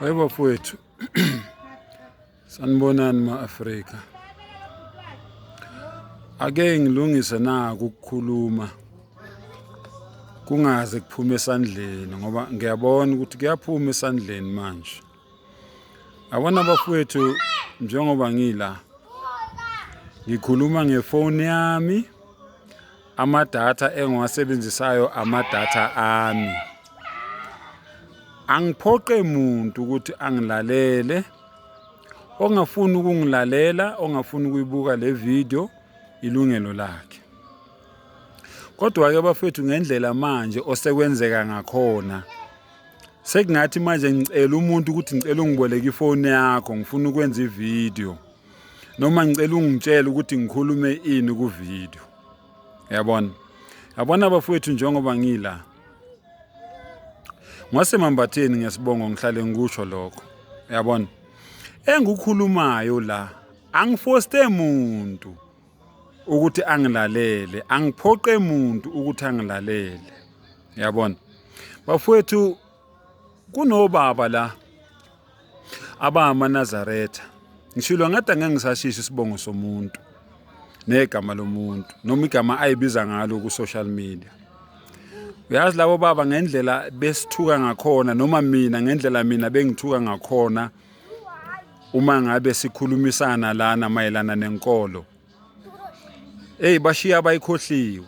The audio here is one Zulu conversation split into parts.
Hayi bafowethu, sanibonani ma-Afrika. Ake ngilungise naku ukukhuluma kungaze kuphume esandleni ngoba ngiyabona ukuthi kuyaphuma esandleni manje. Yabona bafowethu, njengoba ngila ngikhuluma ngefoni yami, amadatha engiwasebenzisayo amadatha ami. Angiphoqe muntu ukuthi angilalele. Ongafuni ukungilalela, ongafuni ukuyibuka le video, ilungelo lakhe. Kodwa-ke bafethu, ngendlela manje osekwenzeka ngakhona, sekungathi manje ngicela umuntu ukuthi ngicela ungiboleke ifoni yakho, ngifuna ukwenza ividiyo, noma ngicela ungitshele ukuthi ngikhulume ini kuvidiyo. Yabona, yabona bafowethu, njengoba ngila ngwasemambatheni ngesibongo, ngihlale ngikusho lokho. Yabona, engikukhulumayo la, angifoste muntu ukuthi angilalele, angiphoqe muntu ukuthi angilalele. Yabona bafowethu, kunobaba la abangamaNazaretha. Ngishilo ngathi angeke ngisashisho isibongo somuntu negama lomuntu noma igama ayibiza ngalo ku-social media. Uyazi labo baba ngendlela besithuka ngakhona, noma mina ngendlela mina bengithuka ngakhona uma ngabe sikhulumisana lana mayelana nenkolo. Hey, bashiya abayikhohliwe.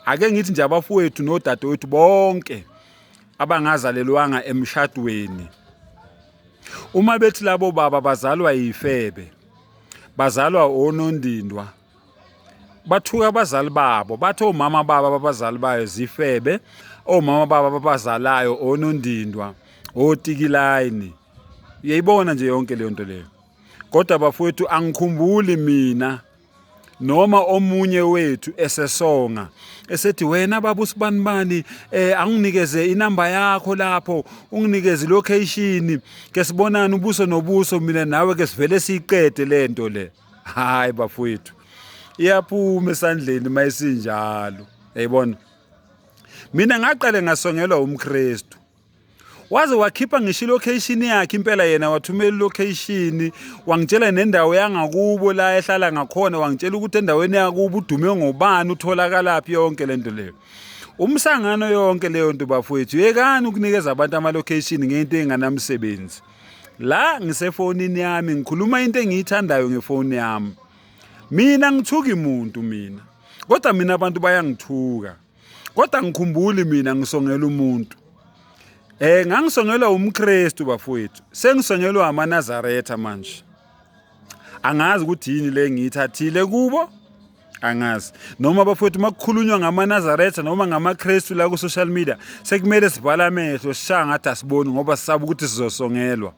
Ake ngithi nje abafowethu nodadewethu bonke abangazalelwanga emshadweni, uma bethi labo baba bazalwa yifebe, bazalwa onondindwa, bathuka abazali babo, bathi omama babo ababazali bayo zifebe, omama babo ababazalayo onondindwa, otikilayini. Uyayibona nje yonke leyo nto leyo. Kodwa bafowethu, angikhumbuli mina noma omunye wethu esesonga esethi, "Wena baba usibanibani, anginikeze inamba yakho lapho, unginikeze location, ke sibonane ubuso nobuso mina nawe, ke sivele siyiqede lento le." Hayi bafowethu, iyaphuma esandleni mayisinjalo. Yayibona, mina ngaqale ngasongelwa umKristu, waze wakhipha ngisho ilocation yakhe impela yena, wathumela ilocation, wangitshela nendawo yangakubo la ehlala ngakhona, wangitshela ukuthi endaweni yakubo udume ngobani, utholakalaphi, yonke lento leyo. Umsangano yonke leyo nto bafowethu. Yekani ukunikeza abantu ama-location ngento enganamsebenzi. La ngisefonini yami, ngikhuluma into engiyithandayo ngefoni yami. Mina ngithuki muntu mina, kodwa mina abantu bayangithuka. Kodwa ngikhumbuli mina ngisongela umuntu. Ngangisongelwa umKristu bafowethu, sengisongelwa amaNazaretha manje. Angazi ukuthi yini le ngiyithathile kubo, angazi. Noma bafowethu, makukhulunywa ngamaNazaretha noma ngamaKristu la ku social media, sekumele sivala amehlo, sishaya ngathi asiboni ngoba sisaba ukuthi sizosongelwa.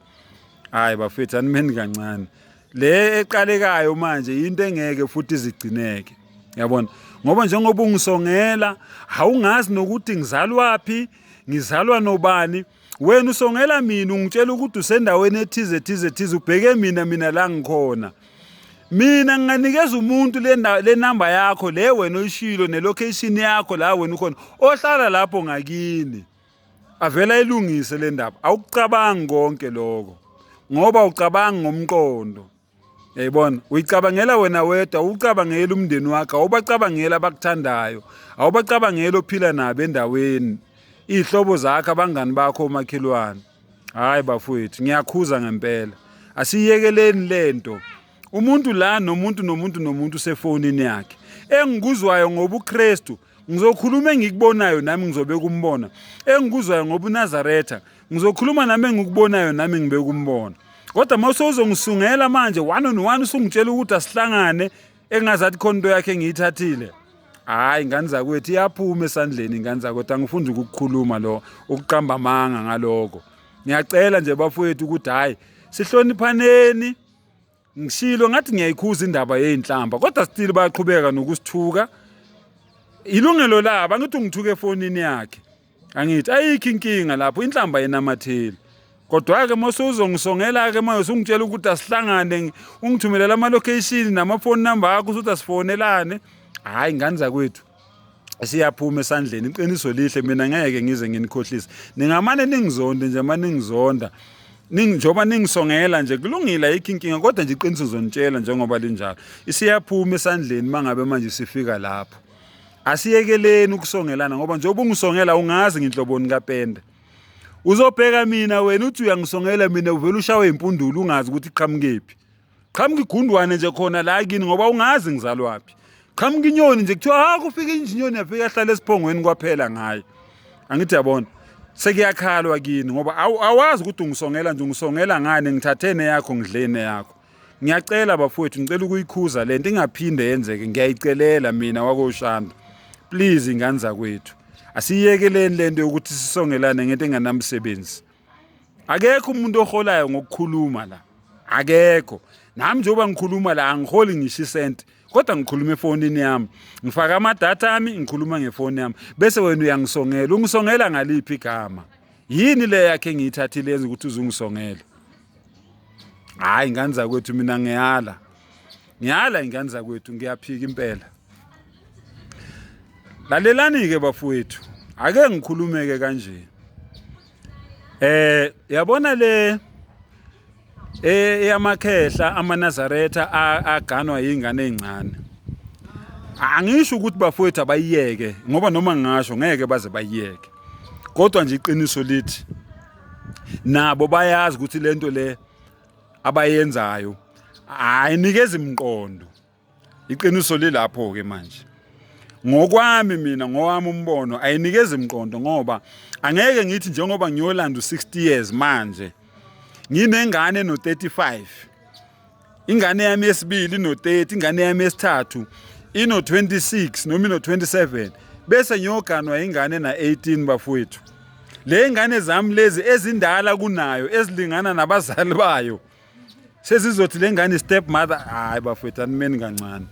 Hayi bafethu, animeni kancane. Le eqalekayo manje into engeke futhi izigcineke. Yabona, ngoba njengoba ungisongela, awungazi nokuthi ngizalwaphi, ngizalwa nobani. Wena usongela mina, ungitshela ukuthi usendaweni ethize thize thize, ubheke mina, mina la ngikhona. Mina nginganikeza umuntu le namba yakho le wena oyishilo nelocation yakho la wena ukhona, ohlala lapho ngakini, avela ilungise le ndaba. Awukucabangi konke lokho ngoba ucabanga ngomqondo. Yayibona, uyicabangela wena wedwa, awucabangeli umndeni wakho, awubacabangeli abakuthandayo, awubacabangeli ophila nabo endaweni, iy'hlobo zakho, abangani bakho, omakhelwane. Hhayi bafowethu, ngiyakhuza ngempela, asiyekeleni lento. Umuntu la nomuntu nomuntu nomuntu usefonini yakhe. Engikuzwayo ngobuKristu ngizokhuluma, engikubonayo nami ngizobeka umbono. Engikuzwayo ngobuNazaretha ngizokhuluma nami, engikubonayo nami ngibeka umbono. Kodwa uma usuzongisungela manje one on one, usungitshela ukuthi asihlangane, engazathi khona into yakhe engiyithathile, hayi ngane zakwethu, iyaphuma esandleni. Ingane zakwethu, angifundi ukukukhuluma lo ukuqamba amanga ngaloko. Ngiyacela nje bafowethu ukuthi hayi, sihloniphaneni. Ngishilo ngathi ngiyayikhuza indaba yey'nhlamba, kodwa still bayaqhubeka nokusithuka. Ilungelo labo, angithi ungithuka efonini yakhe, angithi ayikho inkinga lapho, inhlamba yenamatheli. Kodwa-ke uma usuzongisongela-ke manje, usungitshela ukuthi asihlangane, ungithumelela ama-location nama-phone number akho, usuthi asifonelane, hhayi ngane zakwethu, siyaphuma esandleni. Iqiniso lihle, mina ngeke ngize nginikhohlise. Ningamane ningizonde nje, uma ningizonda. Njengoba ningisongela nje kulungile, ayikho inkinga, kodwa nje iqiniso ngizonitshela njengoba linjalo. Isiyaphuma esandleni mangabe manje sifika lapho. Asiyekeleni ukusongelana ngoba njengoba ungisongela ungazi nginhloboni kapende. Uzobheka mina wena uthi uyangisongela mina uvela ushawe impundulo ungazi ukuthi iqhamukephi. Qhamuka igundwane nje khona la kini ngoba ungazi ngizalwaphi. Qhamuka inyoni nje kuthiwa ha kufika injinyoni yafika yahlala esiphongweni kwaphela ngayo. Angithi yabona. Sekuyakhalwa kini ngoba awazi ukuthi ungisongela nje ungisongela ngani ngithathene yakho ngidlene yakho. Ngiyacela bafowethu ngicela ukuyikhuza lento ingaphinde yenzeke ngiyayicelela mina wakoShandu. Please ingane zakwethu. Asiyekeleni lento yokuthi sisongelane ngento enganamsebenzi. Akekho umuntu oholayo ngokukhuluma la. Akekho. Nami njengoba ngikhuluma la angiholi ngisho isenti. Kodwa ngikhuluma efonini yami. Ngifaka amadatha ami ngikhuluma ngefoni yami. Bese wena uyangisongela. Ungisongela ngaliphi igama? Yini le yakhe engiyithathile yenza ukuthi uzungisongele? Hayi ingane zakwethu mina ngiyala. Ngiyala ingane zakwethu ngiyaphika impela. Lalelani-ke bafowethu, ake ngikhulumeke kanje. Yabona le eyamakhehla amaNazaretha aganwa yingane ezincane. Angisho ukuthi bafowethu abayiyeke ngoba noma ngingasho ngeke baze bayiyeke. Kodwa nje iqiniso lithi nabo bayazi ukuthi lento le abayenzayo ayinikezi imqondo. Iqiniso lilapho ke manje. Ngokwami mina ngowami umbono ayinikezi imqondo ngoba angeke ngithi njengoba ngiyolanda u60 years manje nginengane no35 ingane yami yesibili ino30 ingane yami yesithathu ino26 noma ino27 bese ngiyoganwa ingane na18 bafowethu. Le ngane zami lezi ezindala kunayo ezilingana nabazali bayo sesizothi le ngane step mother. Hayi bafowethu, animeni kancane.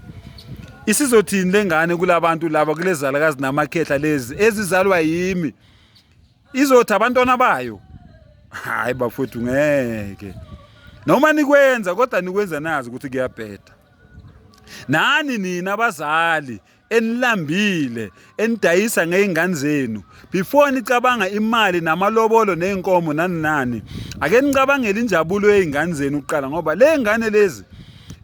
Isizothini le ngane kulabantu laba kulezalakazi namakhehla lezi ezizalwa yimi? Izothi abantwana bayo? Hayi bafowethu, ngeke. Noma nikwenza kodwa nikwenza nazi ukuthi kuyabheda. Nani nina abazali enilambile enidayisa ngey'ngane zenu, before nicabanga imali namalobolo ney'nkomo nani nani, ake nicabangele injabulo yey'ngane zenu kuqala, ngoba le ngane lezi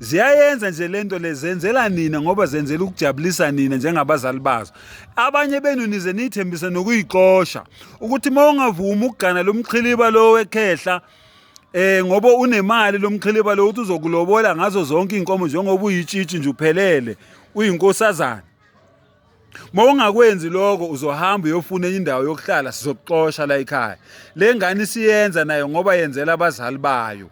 ziyayenza nje lento le zenzela nina ngoba zenzela ukujabulisa nina njengabazali bazo. Abanye benu nize niyithembise nokuyixosha ukuthi uma ungavumi ukugana lo mxhiliba lo wekhehla ngoba unemali lo mxhiliba lo uthi uzokulobola ngazo zonke iy'nkomo njengoba uyitshitshi nje uphelele uyinkosazana. Uma ungakwenzi lokho uzohamba uyofuna enye indawo yokuhlala, sizokuxosha la ekhaya. Le ngane isiyenza nayo ngoba yenzela abazali bayo,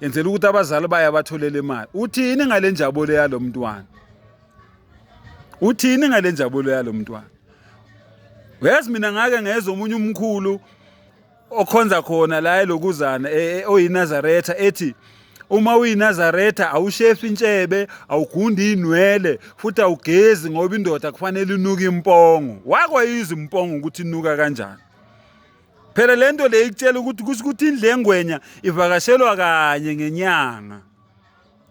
yenzela ukuthi abazali bayo abatholele imali. Uthini ngale njabulo yalo mntwana? Uthini ngale njabulo yalo mntwana? Uyazi mina ngake ngezwa omunye umkhulu okhonza khona la elokuzana oyiNazaretha ethi uma uyiNazaretha awushefi intshebe, awugundi inwele futhi awugezi ngoba indoda kufanele inuke impongo. Wakwayizwa impongo ukuthi inuka kanjani? Phela lento le ikutshela ukuthi kusho ukuthi indlu yengwenya ivakashelwa kanye ngenyanga.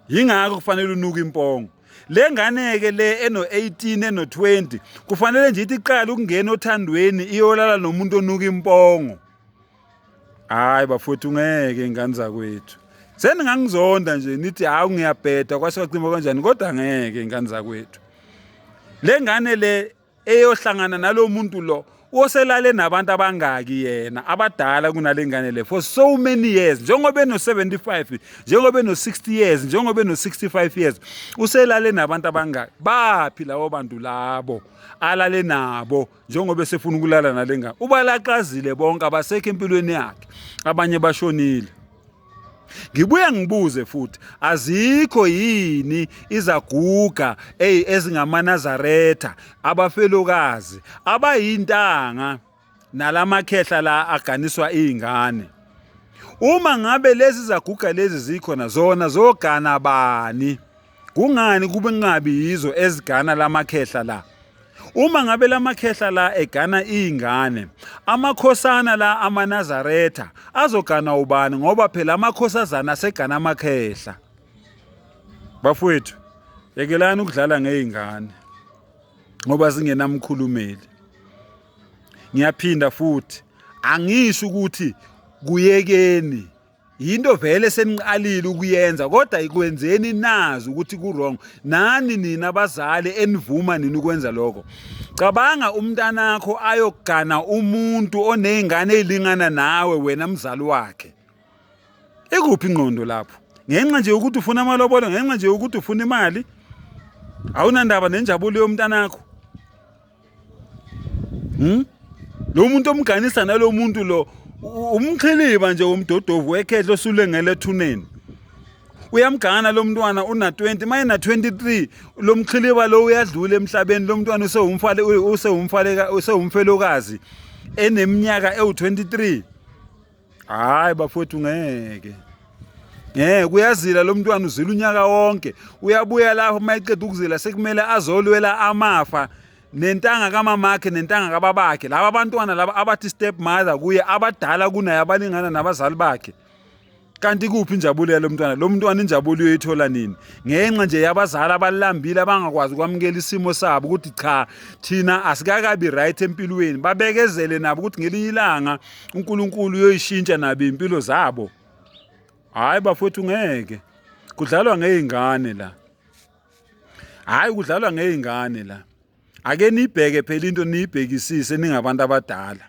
Yingakho kufanele unuke impongo. Le ngane-ke le eno-18 eno-20 kufanele nje ithi iqale ukungena othandweni iyolala nomuntu onuka impongo. Hayi bafowethu, ngeke ingane zakwethu. Seningangizonda nje nithi hawu ngiyabheda kwase kwacima kanjani, kodwa ngeke ingane zakwethu. Le ngane le eyohlangana nalo muntu lo oselale nabantu abangaki yena abadala kunale ngane le for so many years, njengoba eno-75, njengoba eno-60 years, njengoba eno-65 years, uselale nabantu abangaki? Baphi labo bantu labo alale nabo njengoba esefuna ukulala nale ngane? Ubalaqazile bonke, abasekho empilweni yakhe, abanye bashonile. Ngibuye ngibuze futhi, azikho yini izaguga ezingamaNazaretha, abafelokazi abayintanga nalamakhehla la aganiswa izingane? Uma ngabe lezi zaguga lezi zikhona, zona zogana bani? Kungani kube kungabi yizo ezigana lamakhehla la? Uma ngabe lamakhehla la egana izingane, amakhosana la amaNazaretha azogana ubani? Ngoba phela amakhosazana asegana amakhehla. Bafowethu, yekelani ukudlala ngezingane ngoba zingenamkhulumeli. Ngiyaphinda futhi, angisho ukuthi kuyekeni. Yinto vele seniqalile ukuyenza kodwa ikwenzeni nazi ukuthi ku wrong. Nani nina abazali enivuma nini ukwenza lokho. Cabanga umntanakho ayogana umuntu onezingane ezilingana nawe wena mzali wakhe. Ikuphi ingqondo lapho? Ngenxa nje ukuthi ufuna amalobolo, ngenxa nje ukuthi ufuna imali, awunandaba nenjabulo yomntanakho. Lo muntu omganisa nalo muntu lo umxhiliba nje womdodovu wekhehla osulengele ethuneni. Uyamgana lo mntwana una 20 maye na 23 lo mxhiliba lo uyadlula emhlabeni lo mntwana usewumfale usewumfaleka usewumfelokazi eneminyaka ewu23. Hayi bafowethu ngeke. Ngeke uyazila lo mntwana uzila unyaka wonke. Uyabuya lapho uma eqeda ukuzila sekumele azolwela amafa nentanga kamamakhe nentanga kababakhe. Laba bantwana laba abathi step mother kuye abadala kunaye abalingana nabazali bakhe. Kanti kuphi injabulo yalo mntwana? Lo mntwana injabulo uyoyithola nini? Ngenxa nje yabazali abalambile abangakwazi ukwamukela isimo sabo ukuthi cha thina asikakabi right empilweni, babekezele nabo ukuthi ngelinye ilanga uNkulunkulu uyoyishintsha nabo impilo zabo. Hayi bafowethu ngeke. Kudlalwa ngezingane la. Hayi kudlalwa ngezingane la. Ake nibheke phela into niyibhekisise ningabantu abadala.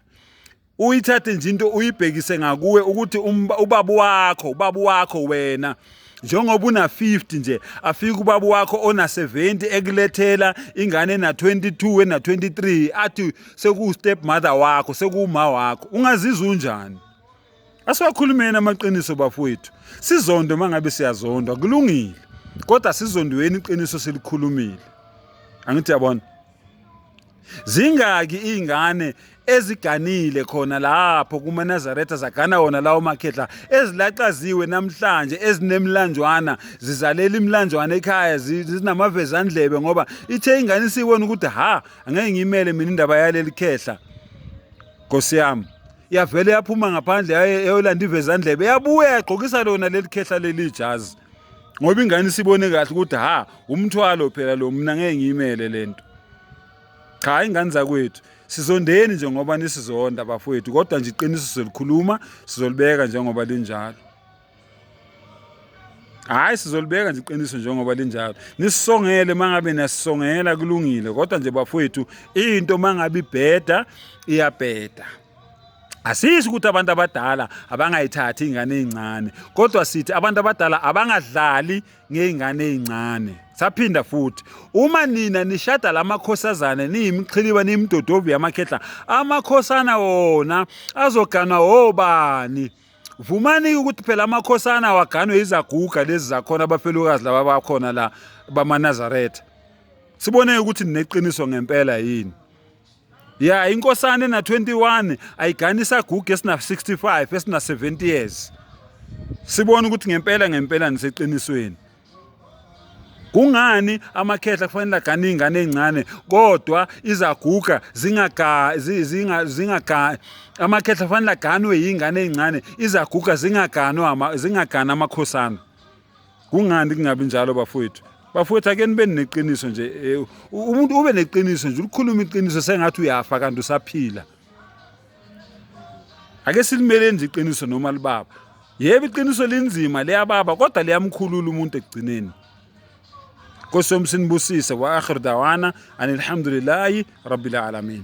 Uyithathe nje into uyibhekise ngakuwe ukuthi ubaba wakho, ubaba wakho wena njengoba una 50 nje afike ubaba wakho ona 70 ekulethela ingane ena 22 ena 23 athi seku step mother wakho sekuwuma wakho ungazizwa unjani? Asiwakhulumeni amaqiniso bafowethu. Sizonde uma ngabe siyazondwa kulungile. Kodwa sizondweni iqiniso silikhulumile. Angithi yabona. Zingaki izingane eziganile khona lapho kumaNazaretha zagana wona lawo makhehla ezilaxaziwe namhlanje ezinemlanjwana zizalela imlanjwana ekhaya zinamavezandlebe ngoba ithe ingane isibona ukuthi ha angeke ngimele mina indaba yaleli khehla Nkosi yami yavele yaphuma ngaphandle yayolanda ivezandlebe yabuya yagqokisa lona leli khehla leli jazi ngoba ingane isibone kahle ukuthi ha umthwalo phela lo mina ngeke ngiyimele lento. Cha ingane zakwethu sizondeni nje ngoba nisizonda bafowethu kodwa nje iqiniso sizolikhuluma sizolibeka njengoba linjalo. Hayi sizolibeka nje iqiniso njengoba linjalo. Nisisongele mangabe niyasisongela kulungile kodwa nje bafowethu into mangabe ibheda iyabheda. Asisho ukuthi abantu abadala abangayithathi ingane ezincane kodwa sithi abantu abadala abangadlali ngey'ngane ey'ncane. Saphinda futhi uma nina nishada lamakhosazane niyimixhiliba niyimidodovu yamakhehla amakhosana wona azoganwa obani? Vumani ukuthi phela amakhosana awaganwe izaguga lezi zakhona abafelokazi laba bakhona la bamaNazaretha. Sibone ukuthi nineqiniso ngempela yini. Ya inkosana ena 21 ayigani isaguga esina 65 esina 70 years. Sibone ukuthi ngempela ngempela niseqinisweni. Kungani amakhehla kufanele agane iy'ngane ey'ncane kodwa izaguga zingaga zinga zingaga amakhehla kufanele aganwe yiy'ngane ey'ncane izaguga zingaganwa zingagani amakhosana. Kungani kungabi njalo bafowethu? Bafowethu ake nibe neqiniso nje eh, umuntu ube neqiniso nje ulikhuluma iqiniso sengathi uyafa kanti usaphila. Ake silimeleni nje iqiniso noma libaba. Yebo iqiniso linzima liyababa kodwa liyamkhulula umuntu ekugcineni. Nkosi yomsinibusise wa akhir dawana anilhamdulillahi rabbil alamin.